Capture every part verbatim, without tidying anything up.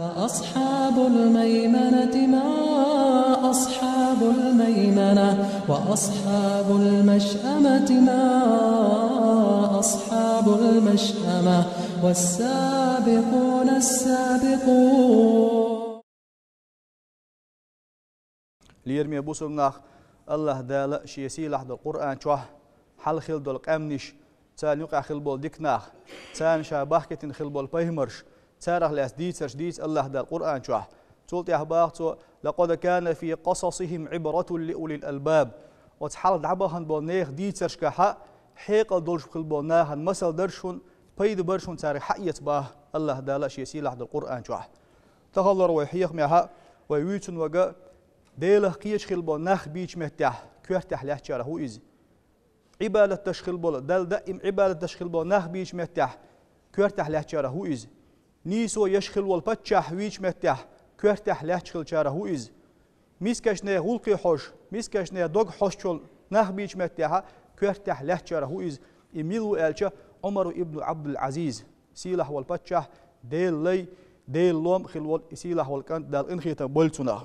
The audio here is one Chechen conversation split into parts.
أصحاب الميمنة ما أصحاب الميمنة، وأصحاب المشأمة ما أصحاب المشأمة، والسابقون السابقون. Лераме бусалба нах, Аллаха Дала шен сийлахь долу Къуръан чохь хьалха хилла долу къаьмнаш, царна юкъахь хилла болу дика нах, царна ша бахкийтина хилла болу пайхамарш, царах лаьцна дийцарш дийца Аллаха Дала Къуръан чохь. Цул тӀаьхьа баха цо: «لقد كان في قصصهم عبرة لأولي الألباب». Оцу хьалха дӀабахана болу нехан дийцаршкахь хьекъал долуш хилла болу нахана масал дарш хӀун, пайда барш хӀун цаьрга хьаэца баха Аллаха Дала шен сийлахь долу Къуръан чохь. Таханлера вай хьехамехь, вай вуьйцун вага Делах кхеча хилла болу нах бийча меттехь, коьртехь лаьттачарах ву иза. Ӏибадат даш хилла болу, Далла даим Ӏибадат даш хилла болу нах бийча меттехь, коьртехь лаьттачарах ву иза. Нийсо еш хилла волу паччахь вийча меттехь, коьртехь лаьтташ хиллачарах ву иза. Мискачу нехан гӀуллакхе хьожуш, мискачу нехан дог хьожучу нах бийча меттехь, коьртехь лаьттачарах ву иза. И мила ву аьлча, Ӏумар ибн Ӏабдул-Ӏазиз. Сийлахь волу паччахь, Делан лай, Делан лом хилла волу и сийлахь волу кӀант, Дала къинхетам бойла цунах.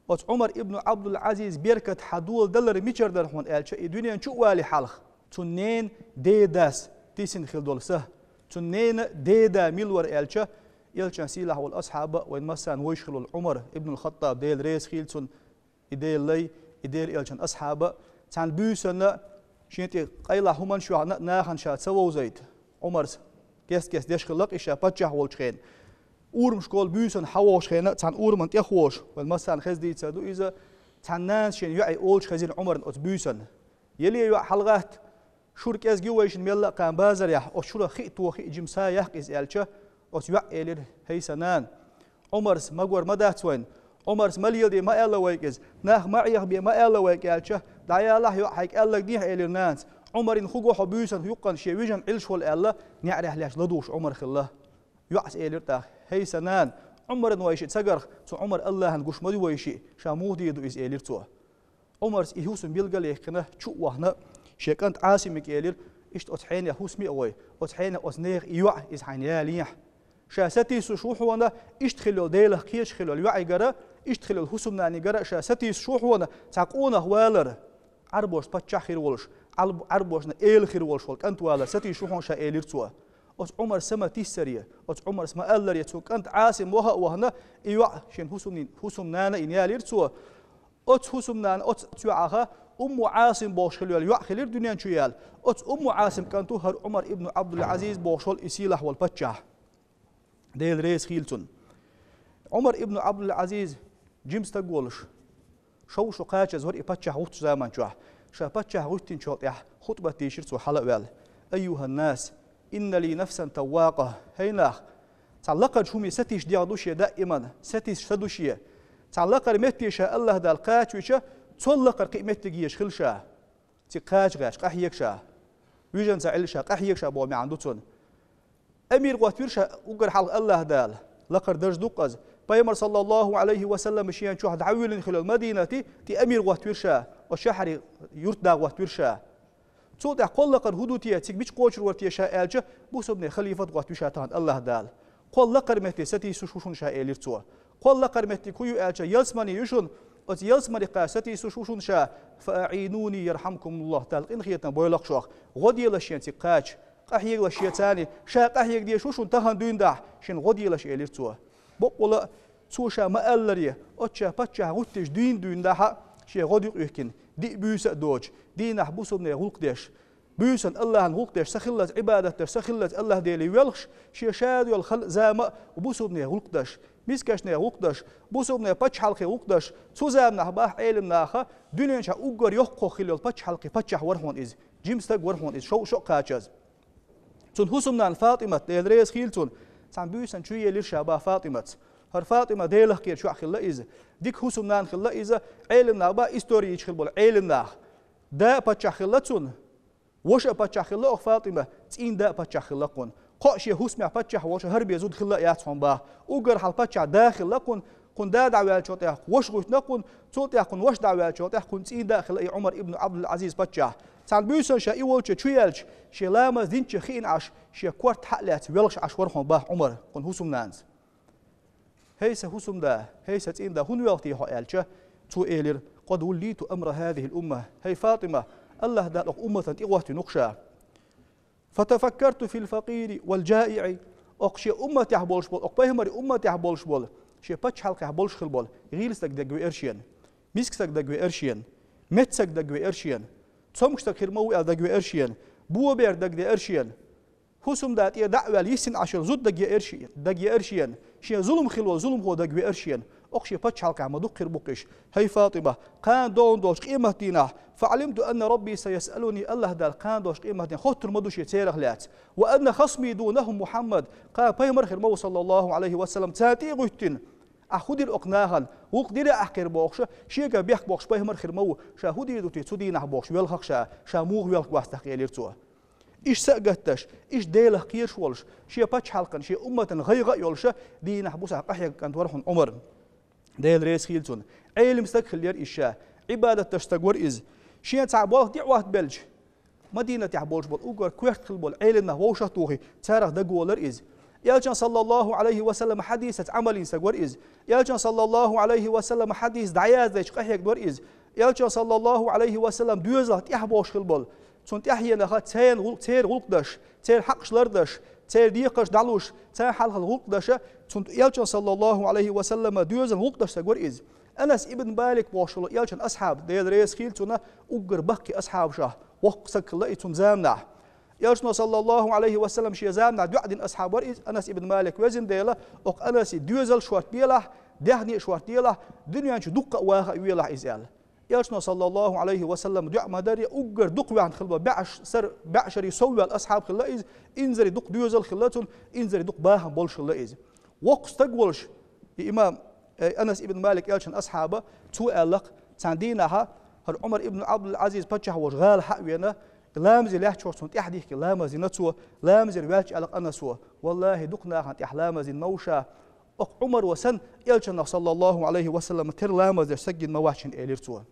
Оцу Ӏумар ибн Ӏабдул-Ӏазиз беркат хьан доладалар мичара дара хьуна аьлча, и дуьнен чу а вале хьалха, цуьнан ненан ден дас тисина хилла долу са. Цуьнан ненан ден да мила вара аьлча, элчан сийлахь волу асхьаба, вайн массарна вайша хилла волу Ӏумар ибн ал-Хаттаб, Дела реза хийла цунна, и Делан лай, и Делан элчан асхьаба, цхьана буьйсанна шен тӀе къайлахь хӀуманаш йохьна а нахана ша ца вовзайта. Ӏумарс кест-кест деш хилла-кх и ша паччахь волчу хенахь. Урамашкахула буьйсанна хьан вогӀуш хенахь, цхьана ураман тӀехволуш, вайн массарна хезна дийца ду иза, цхьана нанас шен йоӀе олуш хезира Ӏумарна оцу буьйсанна. Яле йоӀ, хьалагӀатта, шура кӀезиг ю вайшинна мелла а кхана базарехь, оцу шурах хи а тохий, жима са яккха иза аьлча, оцу йоӀа элира: «ХӀей, сан нана, Ӏумарс магор ма дац вайна, Ӏумарс ма леладе ма аьлла вайга иза, нах ма Ӏехабе ма аьлла вайга», аьлча, «ДӀаялахь, йоӀ, хьайга аьлларг дехьа», элира нанас. Ӏумарна хӀун го хьо буьйсанна юккъана шен вижина Ӏиллаш волу аьлла, неӀарехь лаьтташ ладугӀуш Ӏумар хилла. ЙоӀас элира тӀаккха: «ХӀей, сан нана, Ӏумарна вай шиъ ца гарх, цу Ӏумар Аллахьана гуш ма ду вай шиъ, ша муха дийр ду иза», элира цо. Ӏумарс и хӀусам билгал а яьккхина, чу а вахана, шен кӀант Ӏасимига элира: «Иштта оцу хьенех хӀусаме а гӀой, оцу хьенех оцу нехан и йоӀ иза хьайна ялехьа. Ша сатийсуш ву хьуна, иштта хилла йолу Делах кхеча хилла йолу йоӀигара, иштта хилла йолу хӀусамнанигара ша сатийсуш ву хьуна, цхьа къонах валар, Ӏарбошна паччахь хир волуш, Ӏарб-, Ӏарбошна эла хир волуш волу кӀант валар сатийсуш ву хьуна ша», элира цо. Оцу Ӏумарс ма тиссаре, оцу Ӏумарс ма алларе, цуьнан кӀант Ӏасим ваха а вахана, и йоӀ шен хӀусамнин-, хӀусамнана а йина ялира цо. Оцу хӀусамнана, оцу йоӀах Умму Ӏасим бохуш хилла йолу йоӀ хилира дуьнен чу яьлла. Оцу Умму Ӏасим кӀант ву хӀара Ӏумар ибн Ӏабдул-Ӏазиз бохуш волу и сийлахь волу паччахь. Дела реза хийла цунна. Ӏумар ибн Ӏабдул-Ӏазиз жима стаг волуш, шовзткъа шо кхачаза вара и паччахь гӀуттучу заман чохь. Ша паччахь гӀуьттинчул тӀаьхьа хутбат дийшира цо хьала а ваьлла: «أيها الناس، إن لي نفسا تواقة». ХӀей нах, цхьа лакхарчу хӀуманна сатийсаш дегӀ ду шен даиман, сатийсаш са ду шен. Цхьа лакхара метте ша Аллаха Далла кхачавича, цул лакхара кхин а меттиг езаш хила ша. Цига кхача гӀерташ, къахьега ша. Вижина ца Ӏилла ша, къахьега ша боху маьӀна ду цунна. Амир гӀоттавира ша уггар хьалха Аллаха Дала. Лакхара дарж ду-кх иза. Пайхамар, саллаллаху Ӏалайхи ва саллам, шен чохь дӀавоьллина хилла Мадинате, тӀе амир гӀоттавира ша, оцу шахьаре юрт да гӀоттавира ша. Цул тӀаьхьа кхол лакхара хӀун ду те, цига мича кхочур вара те ша аьлча, бусалбанийн халифат гӀоттавира ша тахана Аллаха Дала. Кхол лакхара метте сатийсуш ву шуна ша, элира цо. Кхол лакхара меттиг хӀун ю аьлча, ялсамани ю шуна, оцу ялсаманехь сатийсуш ву шуна ша, «فأعينوني يرحمكم الله», Дала къинхетам бойла-кх шух, гӀо делаш шена цига кхача, къахьегалаш шен царна, ша къахьега дезаш ву шуна тахана дуьйна дахь, шена гӀо делаш, элира цо. Баккъала а, цо ша ма-алларе, оцу ша паччахь гӀуттуш дуьйна дуьйна дахь а, шен гӀо дукъуьхкина, диъ буьйса а доцуш, дийнахь бусалбанийн гӀуллакх деш, буьйсанна Аллахьан гӀуллакх деш, са хиллалц Ӏибадат деш, са хиллалц Аллаха Деле воьлхуш, шен шада йолу хала зама а бусалбанийн гӀуллакх деш, мискачу нехан гӀуллакх деш, бусалбанийн пачхьалкхийн гӀуллакх деш, цу заманахь боху Ӏеламнаха, дуьнен чохь уггар йоккхах хилла йолу пачхьалкхийн паччахь вара хьуна иза, жима стаг вара хьуна иза, шовзткъа шо кхачаза. Цуьнан хӀусамнана ФатӀимат, Дела реза хийла цунна, цхьана буьйсанна чу елира ша боху ФатӀиматс. ХӀара ФатӀима Делах кхерча йоӀ хилла иза. Дика хӀусамнана хилла иза, Ӏеламнаха боху, истори йича хилла болу Ӏеламнаха. Да а паччахь хилла цуьнан, ваша а паччахь хилла оха ФатӀима, цӀийнда а паччахь хилла кхунна. Кхоъ шен хӀусамехь паччахь волуш хӀара бен зуда хилла а яц хьуна боху. Уггар хьалха паччахь да хилла кхунна, кхунна да дӀаваьллачул тӀаьхьа ваша гӀуьттина кхунна, цул тӀаьхьа кхунна ваша дӀаваьллачул тӀаьхьа кхунна цӀийнда а хилла и Ӏумар ибн Ӏабдул-Ӏазиз паччахь. Цхьана буьйсанна ша и волчу чу яьлча, шен ламаз динча хиъна Ӏаш, шен корта хьа а лаьцна воьлхуш Ӏаш вара хьуна боху Ӏумар, кхунна хӀусамнанас. «ХӀей са хӀусамда, хӀей са цӀийнда, хӀунда воьлху те хьо?» аьлча, цо элира: «قد وليت أمر هذه الأمة». «ХӀей ФатӀима, АллахӀ Дала оха умматана тӀе гӀоттавина ву ша». «فتفكرت في الفقير والجائع». Оха шен умматехь болуш болу, оха пайхамаран умматехь болуш болу, шен пачхьалкхехь болуш хила болу гӀийла стаг дагавеара шена, миска стаг дагавеара шена, меца стаг дагавеара шена, цомгуш стаг хир ма ву аьлла дагавеара шена, бобер дагадеара шена, хӀусамда тӀера дӀа а ваьлла йисина Ӏаш йолу зуда дагавеара шена, дагавеара шена, шен зулам хила волу зуламхо дагавеара шена. Оха шен пачхьалкхехь ма дукха хир бу-кх уьш. ХӀей ФатӀима, кхана догӀун долчу къематдийнахь, «فعلمت أن ربي سيسألني», АллахӀ Дала кхана долчу къематдийнахь хоттур ма ду шен церах лаьцна. «وأن خصمي دونهم محمد», кхана пайхамар хир ма ву, саллаллаху Ӏалайхи ва саллам, царна тӀе а гӀуьттина, ахь хӀун дира оха нахана, гӀуллакх дира ахь кхера бохуш, шега бехк боккхуш пайхамар хир ма ву, ша хӀун дийр ду те цу дийнахь бохуш, воьлху-кх ша, ша муха воьлху вац тӀаккха, элира цо. Иштта са а гатдеш, иштта Делах кхоьруш волуш, шен пачхьалкхана, шен умматана гӀайгӀа а йолуш, дийнахь бусахь къахьегна кӀант вара хьуна Ӏумар. Дела реза хуьлда цунна. Ӏелам стаг хиллера иза ша, Ӏибадат деш стаг вара иза. Шен цхьа болх диъ вахт белча, Мадинатехь болуш болу уггар коьрта хила болу Ӏелам нах вовшах а тухий, царах дагаволара иза. Элчан, саллаллаху Ӏалайхи ва саллам, хьадисаца Ӏамал йина стаг вара иза. Элчан, саллаллаху Ӏалайхи ва саллам, хьадис дӀаяздайча къахьегна вара иза. Элчан, саллаллаху Ӏалайхи ва саллам, доьзалх тӀаьхьа бохуш хила болу. Цунна тӀаьхьенах церан гӀуллакх-, церан гӀуллакх даш, церан хьакъаш лардаш, церан декхарш дӀалуш, царна хьалхара гӀуллакх даш, цунна Элчан, саллаллаху Ӏалайхи ва саллам, доьзалан гӀуллакх даш стаг вара иза. Анас ибн Малик бохуш волу Элчан асхьаб, Дела реза хуьлда цунна, уггар баккхий асхьабашах воккха стаг хилла и цунна заманахь. Элчано, саллаллаху Ӏалайхи ва саллам, шен заманахь дуӀа дина асхьаб вара иза, Анас ибн Малик, везан Дела, оха Анасе доьзал шорта делахь, даьхни а шорта делахь, дуьнен чу дуккха а ваха а велахь иза аьлла. Элчано, саллаллаху Ӏалайхи ва саллам, дуӀа ма дарра, уггар дукха ваьхна хила баьӀаш-, сар-, баьӀшаре совваьлла асхьаб хилла иза, инзаре дукха доьзал хилла цунна, инзаре дукха бахам болуш хилла иза. Воккха стаг волуш, и имам, э, Анас ибн Малик, Элчан асхьаба, цо аьлла-кх, цхьана дийнахьа, хӀара Ӏумар ибн Ӏабдул-Ӏазиз паччахь волчу гӀала хьа а вена, ламазе лаьтташ волчу цунна тӀаьхьа дихкина ламаз дина цо, ламазера ваьлча аьлла-кх Анасо: «Валлахи, дукха нахана тӀехь ламаз дина ма ву ша, оха Ӏумаро санна, Элчанах, саллаллаху Ӏалайхи ва саллам, тера ламаз деш стаг гина ма вац шена», — элира цо.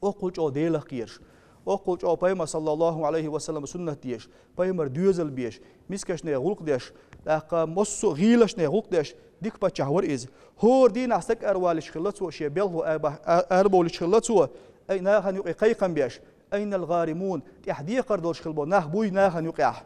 Оккхул чӀогӀа Делах кхоьруш, оккхул чӀогӀа пайхамар, саллаллаху Ӏалайхи ва саллам, суннат дезаш, пайхамар доьзал безаш, мискачу нехан гӀуллакх деш, тӀаккха массо а гӀийлачу нехан гӀуллакх деш, дика паччахь вара иза. ХӀора дийнахь стаг аравалийча хилла цо, шен белхало аба-, а-, арабовлийча хилла цо, ай, нахана юкъе кхайкхам беш: «أين الغارمون؟» ТӀехь декхар долуш хила болу нах буй нахана юкъехь?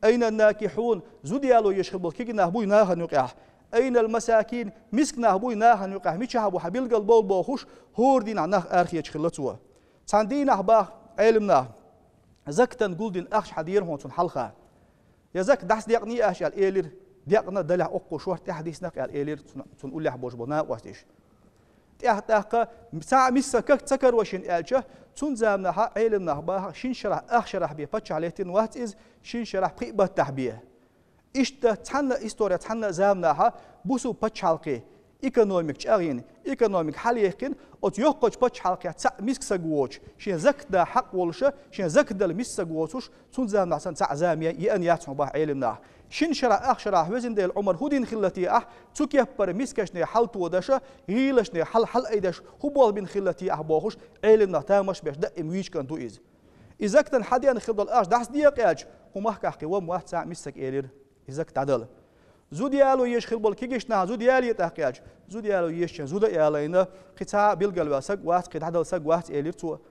«أين الناكحون؟» Зуда яло езаш хила болу кегий нах буй нахана юкъехь? «أين المساكين؟» Миска нах буй нахана юкъехь? Мичахь бу хьан билгал бовла бохуш, хӀора дийнахь нах арахецаш хилла цо. Цхьана дийнахь баха Ӏелам наха: «Закатан гулдина ахча хьан дера хьуна цунна хьалха? Я закат дӀасадекъний аш?» — аьлла элира. «Декъна, далехь оккхул шорта тӀаьхьа дисна-кх», — аьлла элира цунна, цунна уллехь болуш болу накъосташа. ТӀаьхьа-тӀаккха цхьа а миска ца каро шена аьлча, цунна заманахьа Ӏелам наха баха шина шарахь ах шарахь бен паччахь леттина вац иза, шина шарахь пхиъ баттахь бен. Иштта цхьанна а история, цхьанна а заманахьа бусулба пачхьалкхе экономика чӀагӀйина, экономика хьалъяьккхина, оцу йоккхачу пачхьалкхехь цхьа а миска стаг воцуш, шен закат дан хьакъ волуша, шен закат дала миска стаг воцуш, цунна заманахь санна цхьа а зама е-, еана яц хьуна баха Ӏелам наха. Шина шарахь ах шарахь везан Дела Ӏумар хӀун дина хилла те ахь, цу кеппара мискачу нехан хьал тодаша, гӀийлачу нехан хьал хьалаайдеш хӀун болх бина хилла те ахь бохуш, Ӏелам нах тамаш беш даим вийча кӀант ву иза. И закатан хьан дена хила долу ахча дӀасадекъа аьлча, кху махкахь кхин ван вац цхьа а миска стаг, элира, и закат дӀадала. Зуда яло езаш хила болу кегийчу нахана зуда ялае тӀаккха аьлча, зуда яло езачун зуда а ялийна, кхин цхьа а билгалваьлла стаг вац, кхин дӀадала стаг вац, элира цо.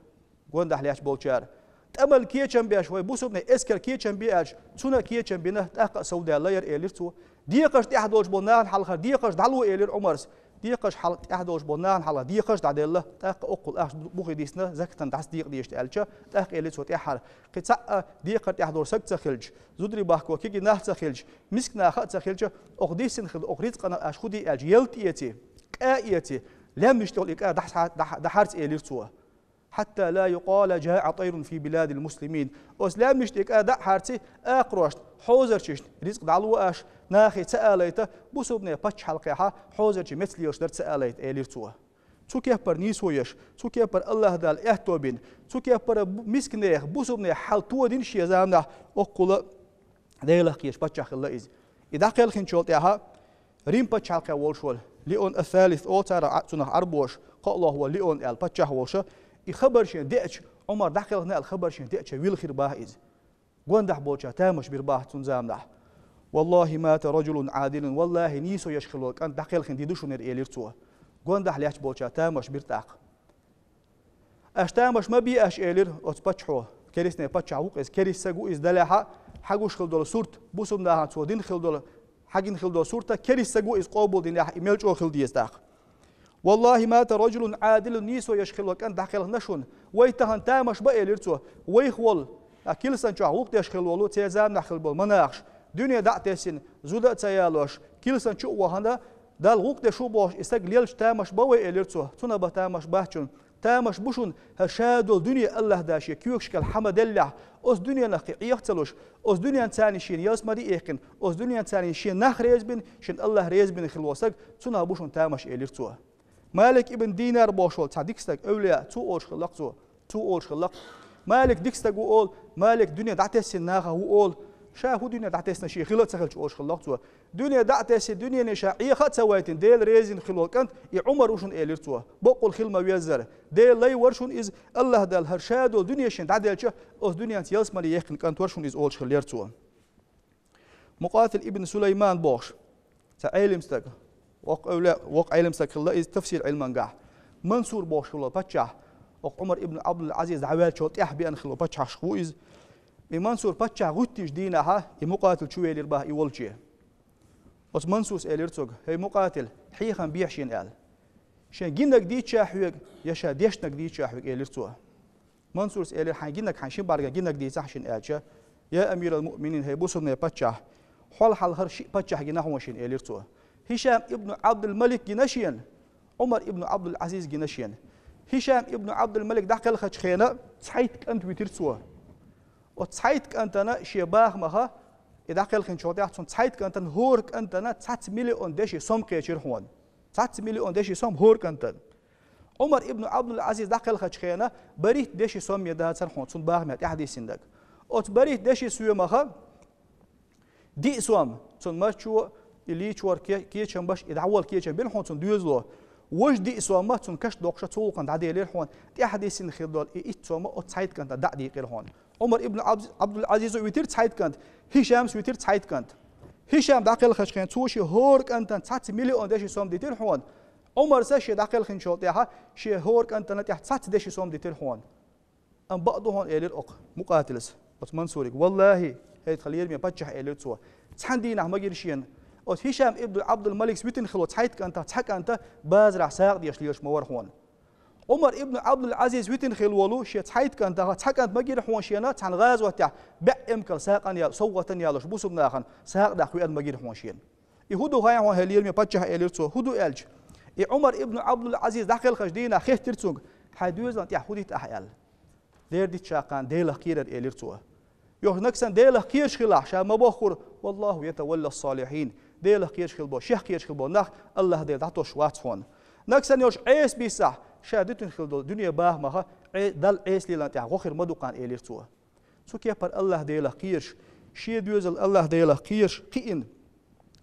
Гондахь лаьтташ болчара. ТӀамал кечам беш, вай бусулбанийн эскар кечам бе аьлча, цунна а кечам бина, тӀаккха а совдаьлла яра, элира цо. Декхарш тӀехь долчу болу нахана хьалхара декхарш дӀало, элира Ӏумарс. Декхарш хьал-, тӀехь долчу болу нахана хьалха декхарш дӀаделла, тӀаккха оккхул ахча бухе дисна, закатан дӀасадекъа дезаш аьлча, тӀаккха элира цо тӀаьххьара: кхин цхьа а декхар тӀехь долу стаг ца хилча, зударий бахко кегий нах ца хилча, миска наха а ца хилча, оха диссина хила, оха рицкъанах аш хӀун де аьлча, елта эций, къа эций, лаьмнаш тӀехула и кӀа дӀа-, дӀа-, дӀахьарца, элира цо. «حتى لا يقال جاع طير في بلاد المسلمين». Оцу лаьмнаш тӀе кӀа дӀа а хьарций, акхарошна, хьозарчашна рицкъ дӀало аш, нахе ца алайта, бусулбанийн пачхьалкхехьа хьозарчий меца лелаш дара ца алайта, элира цо. Цу кеппара нийсо еш, цу кеппара АллахӀ Дала аьтто бина, цу кеппара бу-, мисканех, бусулбанех хьал тодина шен заманахь оккхула Делах кхоьруш паччахь хилла иза. И дӀакхелхинчул тӀаьхьа Рим пачхьалкхе волуш волу Леон ас-Салис олу цара, а, цунах Ӏарбоша, кхоалгӀа волу Леон аьлла паччахь волуша, и хабар шен деача, Ӏумар дӀакхелхина аьлла хабар шен деача вилла хир баха иза. Гондахь болчара тамаш бира баха цунна заманахь. «Валлахи, мата раджулун Ӏадилун, валлахи, нийсо еш хилла кӀант дӀакхелхина ди ду шуна», — элира цо. Гондахь лаьтташ болча тамаш бира тӀаккха. «Аш тамаш ма бе аш», — элира оцу паччахьо. Керстий паччахь ву-кх иза, керста саг ву иза, делахь а хьагуш хилла долу сурт, бусулба нахана цо дина хилла долу, хьагина хилла долу сурта, керста саг ву иза, къобалдинехь, и мел чӀогӀа хилла деза тӀаккха. «Валлахи, мата раджулун Ӏадилун, нийсо еш хилла кӀант дӀакхелхина шуна. Вай тахана тамаш бан», — элира цо. «Вайх волу, а, килсан чохь гӀуллакх деш хилла волу, церан заманахь хилла болу монахаш, дуьне дӀа а тесна, зуда а ца ялош, килсан чу а вахана, Далла гӀуллакх деш ву бохуш, и саг лелча тамаш бан вай», — элира цо. «Цунах бан тамаш бац шуна. Тамаш бу шуна, хӀара ша долу дуьне АллахӀ Дала шен коьгаш кӀел хьа ма деллехь, оцу дуьненах кхин Ӏеха а ца луш, оцу дуьненца шена ялсамани а яьккхина, оцу дуьненца шен нах реза бина, шен АллахӀ реза бина хилла волу саг, цунах бу шуна тамаш», — элира цо. Малик ибн Динар бохуш волу цхьа дика стаг, эвлия, цо олуш хилла-кх цо. Цо олуш хилла-кх. Малик дика стаг ву олу, Малик дуьне дӀатесна нахах ву олу. Ша хӀун дуьне дӀатесна, шен хила а ца хилча, олуш хилла-кх цо. Дуьне дӀа а тесна, дуьнене ша Ӏеха а ца вайтина, Дела резина хилла волу кӀант и Ӏумар ву шуна, элира цо. Баккъал хила ма веззара. Дела лай вара шуна иза, АллахӀ Дала хӀара ша долу дуьне шен дӀаделча, оцу дуьненца ялсамани яьккхина кӀант вара шуна иза, олуш хиллера цо. Мукъатил ибн Сулайман бохуш цхьа Ӏелим стаг, воккха эвлия, воккха Ӏелим стаг хилла иза тафсир Ӏилмангахь. Мансур бохуш хилла паччахь, оха Ӏумар ибн Ӏабдул-Ӏазиз дӀаваьллачул тӀаьхьа беана хилла паччахьашка ву иза. И Мансур паччахь гӀуьттуш дийнахьа, и Мукъатил чу велира баха и волче. Оцу Мансурс элира цуьнга: «ХӀей, Мукъатил, хьехам бехьа шена», — аьлла. «Шен гинарг дийцича хьоьга, я ша дешнарг дийцича хьоьга», — элира цо. Мансурс элира: «Хьайн гинарг, хьайн шин бӀаьрган гинарг дийцахь шена», — аьлча: «Я амирал-муъминин, хӀей бусулбанийн паччахь, хьол хьалхара шиъ паччахь гина хьуна шена», — элира цо. Хишам ибн Ӏабдул-Малик гина шена, Ӏумар ибн Ӏабдул-Ӏазиз гина шена. Хишам ибн Ӏабдул-Малик дӀакхелхачу хенахь цхьайтта кӀант витира цо. Оцу цхьайтта кӀантана шен бахамаха, и дӀакхелхинчул тӀаьхьа цунна цхьайтта кӀантана, хӀора кӀантана цхьацца миллион деши сом кхечира хьуна. Цхьацца миллион деши сом хӀора кӀантана. Ӏумар ибн Ӏабдул-Ӏазиз дӀакхелхачу хенахь бархӀитта деши сом дацара хьуна цунна бахамехь тӀаьхьадиссинарг. Оцу бархӀитта деши соьмаха диъ сом цунна марчо, и лийчор ке-, кечам беш, и дӀаволла кечам бина хьуна цунна доьзало. Важа диъ сом цунна каш доккхуш цу гӀуллакхана дӀаделира хьуна, тӀаьхьадиссина хилла долу и итт сом оцу цхьайтта кӀантана дӀа а дийкъира хьуна. Ӏумар ибн Ӏабд-, Ӏабдул-Ӏазизо витира цхьайтта кӀант, Хишамс витира цхьайтта кӀант. Хишам дӀакхелхачу хенахь цо шен хӀора кӀантана цхьацца миллион деши сом дитира хьуна. Ӏумарса шен дӀакхелхинчул тӀаьхьа шен хӀора кӀантана тӀехь цхьацца деши сом дитира хьуна. Амма бакъ ду хьуна, элира оха Мукъатилас оцу Мансурига. Валлахи, хӀей тхан лераме паччахь, элира цо, цхьана дийнахь ма гира шена. Оцу Хишам ибн Ӏабдул-Маликс витина хилла цхьайтта кӀантах цхьа кӀант базарахь сагӀа деш лелаш ма вара хьуна. Ӏумар ибн Ӏабдул-Ӏазиз витина хилла волу шен цхьайтта кӀантах цхьа кӀант ма гира хьуна шена, цхьана гӀазотехь бӀе эмкал сагӀан ял-, совгӀатан ялош бусулба нахана сагӀа даккха веана ма гира хьуна шена. И хӀун ду хаьий хьуна, хӀей лераме паччахь, элира цо. ХӀун ду аьлча, и Ӏумар ибн Ӏабдул-Ӏазиз дӀакхелхачу дийнахь хеттира цуьнга: «Хьайн доьзална тӀехь хӀун дита ахь?» — аьлла. «Дера дитча кхана Делах кхерар», — элира цо. Йоху нагахь санна Делах кхераш хилахь, ша ма-боххура: «Валлаху ятаваллас-салихьин». Делах кхераш хилла бо, шех кхераш хилла бо нах АллахӀ Дела дӀатосуш вац хьуна. Нагахь санна йолуш Ӏеса бисахь, ша дуьтина хилла долу дуьне бахамаха Ӏе-, Далла Ӏеса лелан тӀехь гӀо хир ма ду кхана, элира цо. Цу кепара АллахӀ Делах кхераш, шен доьзал АллахӀ Делах кхераш кхиъна,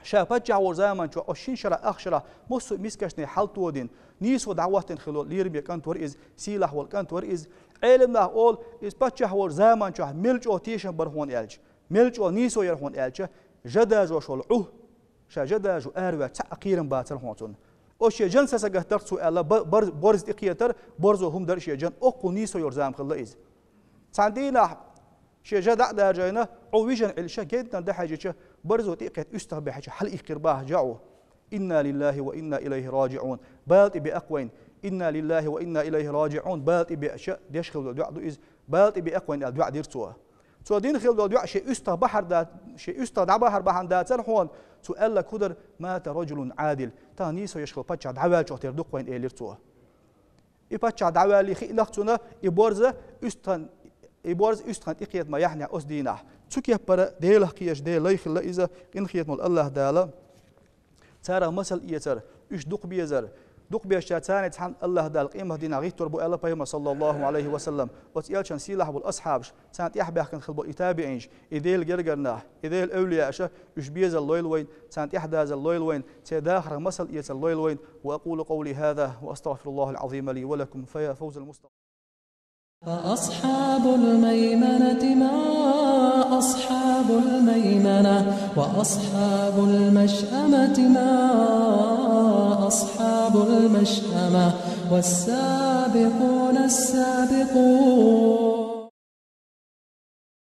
ша паччахь волу заман чохь оцу шина шарахь, ах шарахь массо а мискачийн хьал тодина, нийсо дӀахӀоттийна хилла лераме кӀант вара иза, сийлахь волу кӀант вара иза. Ӏелам нах олу, иза паччахь волу заман чохь мел чӀогӀа тешам бара хьуна аьлча, мел чӀогӀа нийсо яра хьуна аьлча, жа дажош волу Ӏу, ша жа дажо араваьлча, цхьа а кхерам бацара хьуна цунна. Оцу шен жан са сагатдар цо аьлла, ба-, бар-, борз тӀекхетар, борзо хӀума дара шен жан, оккхул нийсо йолу зама хилла иза. Цхьана дийнахь шен жа дӀа а даржийна, Ӏу вижина Ӏилла, ша генна дӀахьаьжча, борзо тӀекхетта уьстагӀ баьхьича, хьалаиккхира баха жа Ӏу. «Инна лиллахи ва инна илайхи раджиӀун». Бала тӀе беа-кх вайна. «Инна лиллахи ва инна илайхи раджиӀун». Бала тӀе беача деш хилла доӀа ду иза. «Бала тӀе беа-кх вайна», аьлла, доӀа дира цо. Цо дина хилла долу доӀа шен уьстагӀ бахьар да-, шен уьстагӀ дӀабахьар бахьана дацара хьуна, цо аьлларг хӀун дара: «Мата раджулун Ӏадил». Тахана нийсо еш хилла паччахь дӀаваьллачул тера ду-кх вайна, элира цо. И паччахь дӀаваьллий хиъна-кх цунна, и борза уьстагӀан, и борза уьстагӀан тӀекхета ма яьхьнехь оцу дийнахь. Цу кепара Делах кхераш Дела лай хилла иза, къинхетам болу АллахӀ Дала царах масал эцар, уьш дукха безар. Дукха безачаьрца царна цхьаьна АллахӀ Дала къематдийнахь гӀиттор бу аьлла Пайхамара, саллаллаху Ӏалайхи ва саллам. Оцу элчан сийлахь болу асхьабаш, царна тӀаьхьабаьхкина хилла болу и табиӀинаш, и Делан гергара нах, и Делан эвлияаша, уьш безар лойла вайна, царна тӀаьхьадазар лойла вайна, церан дахарх масал эцар лойла вайна. Ва акъулу къавли хӀаза ва астагӀфируллахӀал Ӏазима ли ва лакум, фа я фавзал мустагӀфирин. فأصحاب الميمنة ما أصحاب الميمنة، وأصحاب المشأمة ما أصحاب المشأمة، والسابقون السابقون.